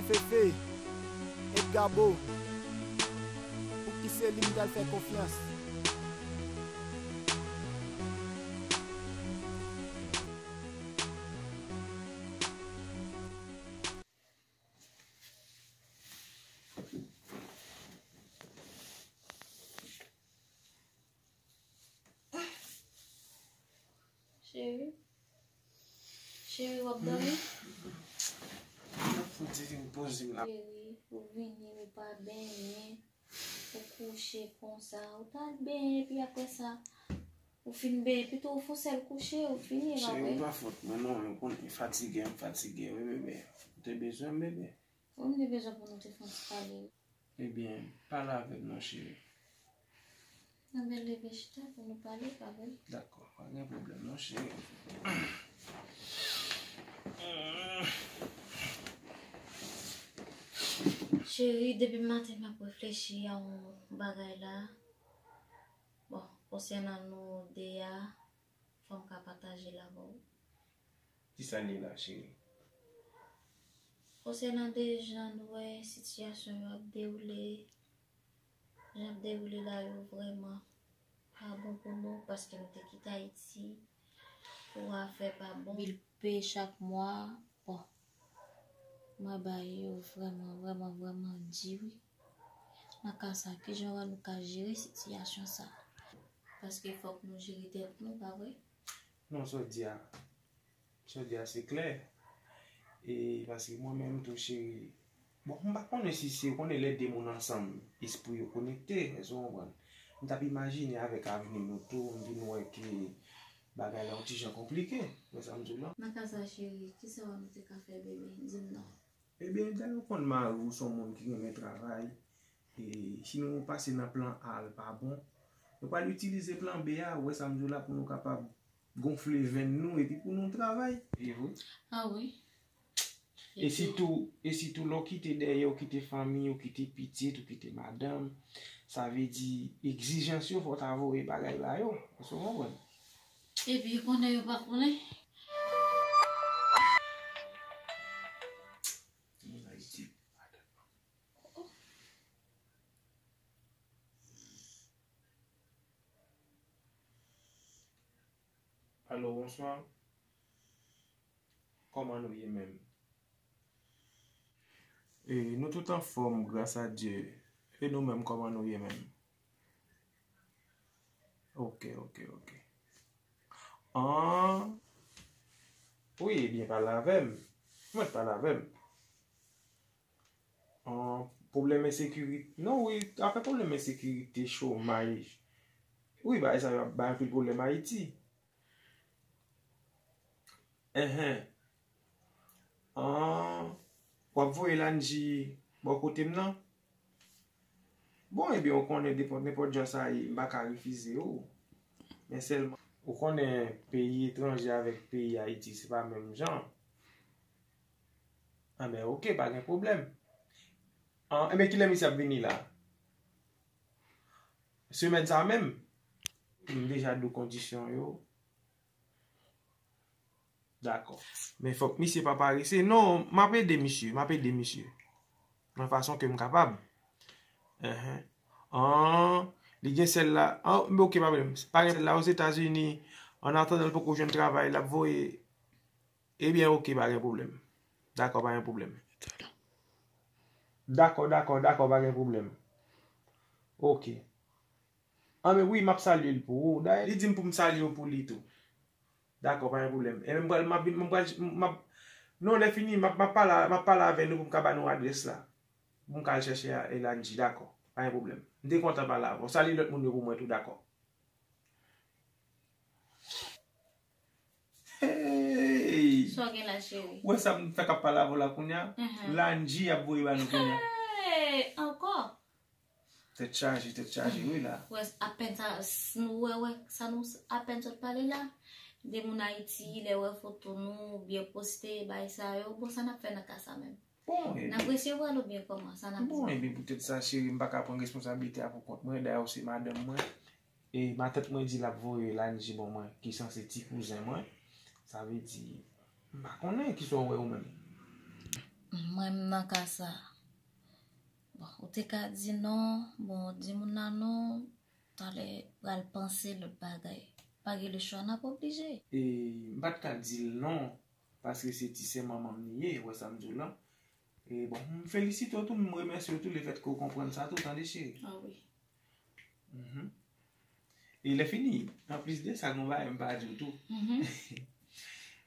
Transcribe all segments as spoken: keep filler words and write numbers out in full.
Fefe, Edgabo, pou ki se li m t al fè konfyans. Cheri, cheri, w ap dòmi? Fouti vin poze m la. Cheri, ou vini, ou pa benyen, ou kouche konsa. Ou t al benyen, epi apre sa, ou fin benyen, pito ou fon sèl kouche, ou fini, e pa vre? Cheri, pa fòt mwen non, ou konnen fatige, m fatige, wi, bebe. Ou te bezwen m, bebe? Wi, m te bezwen pou nou te fè yon ti pale. Ebyen, pale avè m non, cheri. Anben, leve chita pou nou pale, pa vre? Dakò, pa gen pwoblèm non, cheri. Cheri, depi maten m ap reflechi a yon bagay la. Bon, konsènan nou de a, fò m ka pataje l avè w. Kisa l ye la, cheri? Konsènan de jan nou wè sitiyasyon yo ap dewoule, jan ap dewoule la yo vrèman pa bon pou nou, paske nou te kite Ayiti pou afè pa bon. Bil peye chak mwa, bon, mwen bay yo vrèman, vrèman, vrèman di wi. Nan ka sa, kijan nou ka jere sitiyasyon sa? Paske fòk nou jere tèt nou, pa vre? Non, sa w di a, sa w di a se klè. E paske mwen menm tou, cheri, bon, m pa konnen si se, ou konnen lè de moun ansanm, espri yo konekte, èske w konprann? M t ap imajine avèk avni nou tou, m vin wè ke bagay la yon ti jan konplike. Wè sa m di w lan? Nan ka sa, cheri, kisa w wè nou te ka fè, bebe? Di m non. Ebyen, dayè ou konn mari w se yon moun ki renmen travay. E si nou pase nan plan A l pa bon, nou pral itilize plan B a, ou wè sa m di w la, pou nou kapab gonfle venn nou epi pou nou travay. E wi. Ah wi. E sitou, e sitou lè w kite dèyè, w kite fanmi, w kite pitit, w kite madanm, sa vle di egzijans yo fò w ta voye bagay ba yo. Èske w konprann? Epi konnen yo pa konnen. Moun Ayiti. Alo, bonswa. Kòman nou ye menm? E, nou tout anfòm, gras a Dye. E nou menm, kòman nou ye menm? Ok, ok, ok. An, wi, ebyen, pale avè m. Mwen, pale avè m. An, pwoblèm ensekirite. Non, wi, afè pwoblèm ensekirite, chomaj. Wi, bagay sa yo ap bay anpil pwoblèm Ayiti. Enhen. An, w ap voye Landji bò kote m nan? Bon, ebyen, ou konnen, nenpòt, nenpòt jan sa ye, m pa ka refize w. Men sèlman, ou konnen peyi etranje avèk peyi Ayiti, se pa menm jan. Anben, ok, pa gen pwoblèm. An, enben, kilè misye ap vini la? Semèn sa menm? M deja di w kondisyon yo. Dakò. Men fòk misye pa parese. Non, m ap ede misye, m ap ede misye. Nan fason ke m kapab. Enhen. An, li gen sèl la. An, men ok, pa pwoblèm. Pa gen sèl la Ozetazini. An atandan l poko jwenn travay, l ap voye. Ebyen, ok, pa gen pwoblèm. Dakò, pa gen pwoblèm. Dakò, dakò, dakò, pa gen pwoblèm. Ok. An, men wi, m ap salye l pou ou. Dayè, li di m pou m salye w pou li tou. Dakò, pa gen pwoblèm. E men m pral, m ap vin, m pral, m ap, non, lè fini, m ap, m ap pale, m ap pale avè nou pou m ka ba nou adrès la. Pou m ka al chèche a, e Landji, dakò. Pa gen pwoblèm. M te kontan pale avè w. Salye lòt moun yo pou mwen tou, dakò. Hey! Sa w gen la, cheri? Ou wè sa m fè k ap pale avè w la kounye a? Mhm. Landji ap voye ba nou kounye a. Hey! Ankò? Tèt chaje, tèt chaje, wi la. Wè, apèn sa, s-, nou wè, wè, sa nou s-, apèn sot pale la. De moun Ayiti, lè wè foto nou, oubyen poste, bay sa yo. Bon, sa n ap fè nan ka sa menm? Bon, n ap resevwa l oubyen kòman? Sa n ap di? Bon, ebyen, poutèt sa, cheri, m pa ka pran responsablite a pou kont mwen. Dayè, ou se madanm mwen. E matant mwen di l ap voye Landji ban mwen, ki sanse ti kouzen mwen. Sa vle di, m pa konnen kisa w wè ou menm. Mwen menm nan ka sa. Bon, ou te ka di non, bon, di moun nan non, talè pral panse lòt bagay. Pa gen lechwa, n ap oblije. E m pa t ka di l non, paske se ti sè manman m li ye, ou wè sa m di w la. E bon, m felisite w tou, m remèsye w tou lefètke w konprann sa tou, tande cheri. Ah wi. Mhm. E lè fini, anplis de sa, gon bagay m pa di w tou. Mhm.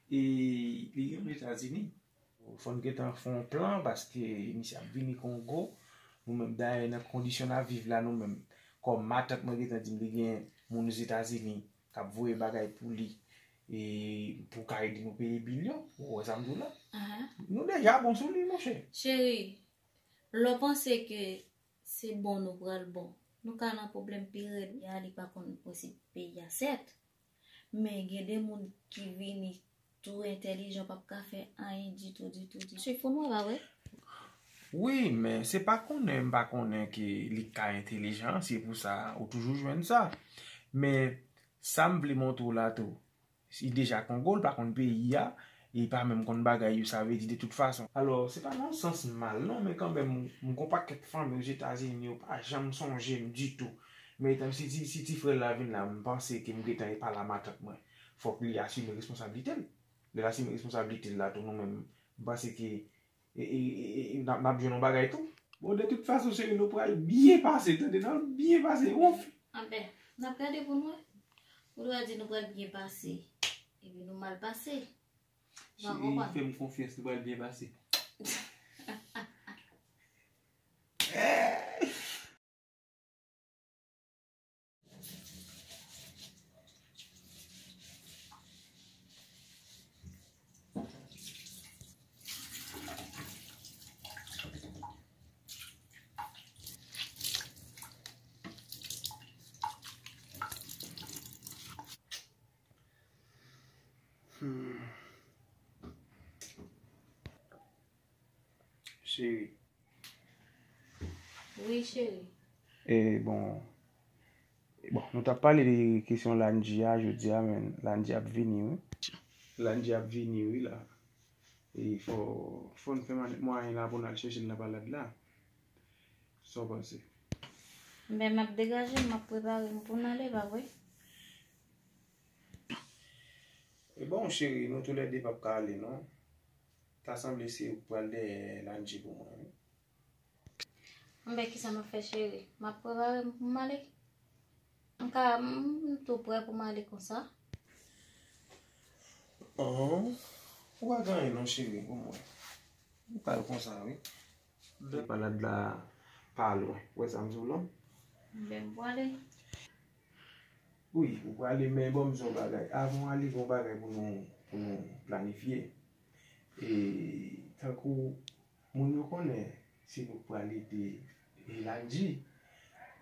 E li gen Ozetazini. Fò n gentan fè yon plan paske misye ap vini Kongo. Nou menm dayè nan kondisyon n ap viv la, nou menm kòm matant mwen gentan di m li gen moun Ozetazini k ap voye bagay pou li e pou ka ede nou peye bil yo. Ou wè sa m di w la? Aha. Nou deja bon sou li, monchè. Cheri, lè w panse ke se bon nou pral bon, nou ka nan pwoblèm pi rèd. Ya li pa konn prensip peyi a, sèt. Men gen de moun ki vini tou entèlijan, p ap ka fè anyen ditou, ditou, ditou. Se fou nwa, pa vre? Wi, men se pa konnen m pa konnen ke li ka entèlijan, se pou sa ou toujou jwenn sa. Men sa m vle montre w la tou, li deja Kongo, l pa konn peyi a, li pa menm konn bagay yo, sa vle di de tout fason. Alò, se pa nan sans mal non, men kanmenm, m gon pakèt fanmi Ozetazini, yo pa janm sonje m ditou. Men etan si ti, si ti frè l la vin la, m panse ke m gentan e pale a matant mwen. Fòk li asime responsablite l. Lè l asime responsablite l la tou, nou menm, m panse ke e, e, e, e, n ap, n ap jwenn yon bagay tou. Bon, de tout fason, cheri, nou pral byen pase, tande, n ap byen pase, ouf! Anben, n ap gade pou n wè. Ou dwe di nou pral byen pase, epi nou mal pase. Cheri, fè m konfyans, nou pral byen pase. Hmm. Cheri. Wi, cheri. E bon, bon, nou t ap pale de kesyon Landji a jodi a, men Landji ap vini, wi. Landji ap vini, wi, la. E fò, fò n fè mwayen la pou n al chèche l nan palad la. Sa w panse? Men m ap degaje m, m ap prepare m pou n ale, pa vre? E bon, cheri, nou toulède p ap ka ale, non. Ta sanble se ou k pral dèyè Landji pou mwen, wi. Anben, kisa m ap fè, cheri? M ap prepare m pou m ale. M ka, m, m tou prè pou m ale konsa. Oh, ou pa gen anyen non, cheri, pou mwen. Ou pa al konsa, wi. Palad la pa lwen. Ou wè sa m di w lan? Anben, m prale. Wi, ou prale, men bon, m di w yon bagay. Avan w ale, gen yon bagay pou nou, pou nou planifye. E tankou moun yo konnen se nou k pral ede Landji.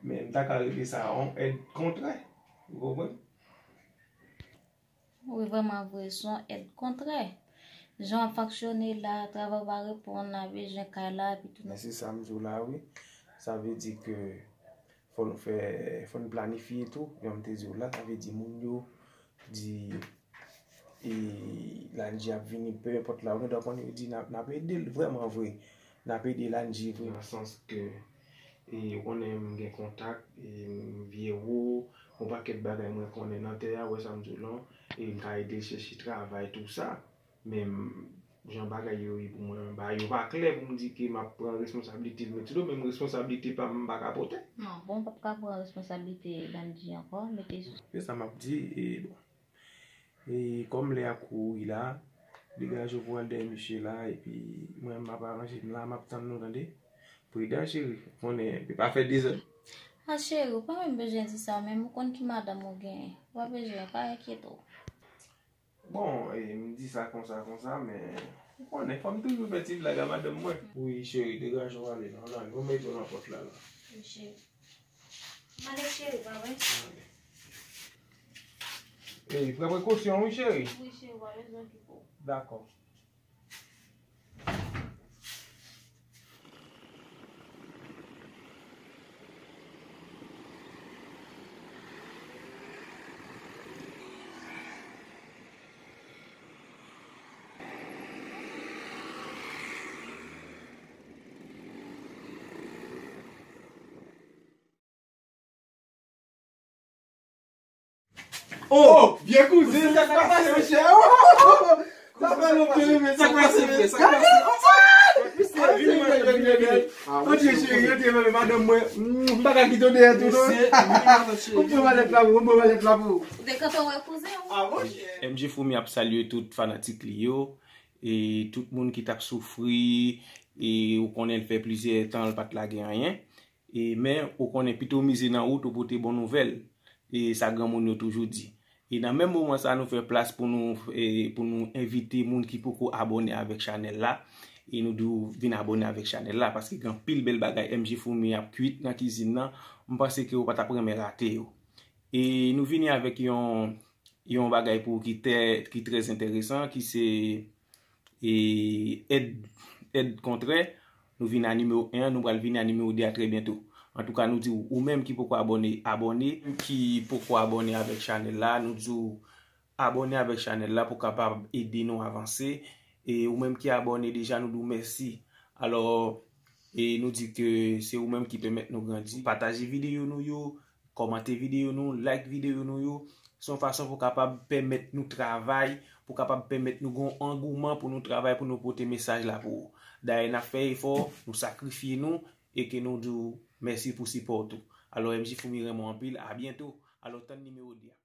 Men m ta ka rele sa yon èd kontrè. Ou konprann? Wi, vrèman vre, se yon èd kontrè. Jan w ap fonksyone la, travay ou pa reponn, n a bezwen kay la, epi tou. Men se sa m di w la, wi. Sa vle di ke fò nou fè, fò nou planifye tou, jan m te di w la, sa vle di moun yo di e Landji ap vini, pe enpòt la, ou gendwa konnen yo di n ap, n ap ede l vrèman vre. N ap ede Landji vre. Nan sans ke, e, ou konnen m gen kontak, e, m vye wo, yon pakèt bagay mwen konnen nan tè a, ou wè sa m di w lan, e m ka ede l chèche travay, tou sa. Men m, jan bagay yo ye pou mwen, bagay yo pa klè pou m di ke m ap pran responsablite l mete sou do, men m responsablite pa m, m pa ka pote. Non, bon, w p ap ka pran responsablite Landji ankò, mete sou. Se sa m ap di, e bon. E kòm lè ap kouri la, degaje w pou w al dèyè misye la, epi mwen, m ap aranje m la, m ap tann nou, tande? Pridan, cheri, konnen, epi pa fè dezòd. A, cheri, ou pa menm bezwen di sa, menm ou konn ki madanm ou genyen. Ou pa bezwen, pa enkyete w. Bon, e, m di sa konsa, konsa, men ou konnen, fò m toujou fè ti blag a madanm mwen. Wi, cheri, degaje w ale, non, non, yo mete w nan pòt la, la. Wi, cheri. M ale, cheri, pa vre? Ey, pran prekosyon, wi, cheri. Wi, cheri, w pa bezwen okipe w. Dakò. Oh, vye kouzen, sa k pase, monchè? Oh, sa fè lontan, men sa k pase, men sa k pase? Monchè, cheri, yo te renmen madanm mwen. M pa ka kite w dèyè tou, non. Ou pran malèt la pou ou, ou pran malèt la pou ou. Dekantan wè kouzen ou. M J Foumi ap salye tout fanatik li yo, e tout moun ki t ap soufri, e ou konnen l fè plizyè tan l pa t lage anyen. E, men, ou konnen, pito w mize nan wout, ou pote bon nouvèl. E sa granmoun yo toujou di. E nan menm moman sa, nou fè plas pou nou, e, pou nou envite moun ki poko abòne avèk chanèl la. E nou di w vin abòne avèk chanèl la, paske gen anpil bèl bagay M J Foumi ap kwit nan kizin nan. M panse ke ou pa t ap renmen rate yo. E nou vini avèk yon, yon bagay pou ou ki trè, ki trè enteresan, ki se, e, èd, èd kontrè. Nou vin a nimewo en an, nou pral vini a nimewo de a trè byento. Antouka, nou di w, ou menm ki poko abòne, abòne, ki poko abòne avèk chanèl la, nou di w abòne avèk chanèl la pou kapab ede nou avanse. E ou menm ki abòne deja, nou di w mèsi. Alò, e nou di ke se ou menm ki pèmèt nou grandi. Pataje videyo nou yo, kòmante videyo nou, like videyo nou yo. Se yon fason pou kapab pèmèt nou travay, pou kapab pèmèt nou gon angouman pou nou travay, pou nou pote mesaj la pou ou. Dayè, n ap fè efò, nou sakrifye nou, e ke nou di w mèsi pou sipò w tou. Alò, M J Foumi renmen w anpil, a byento. Alò, tann nimewo de a.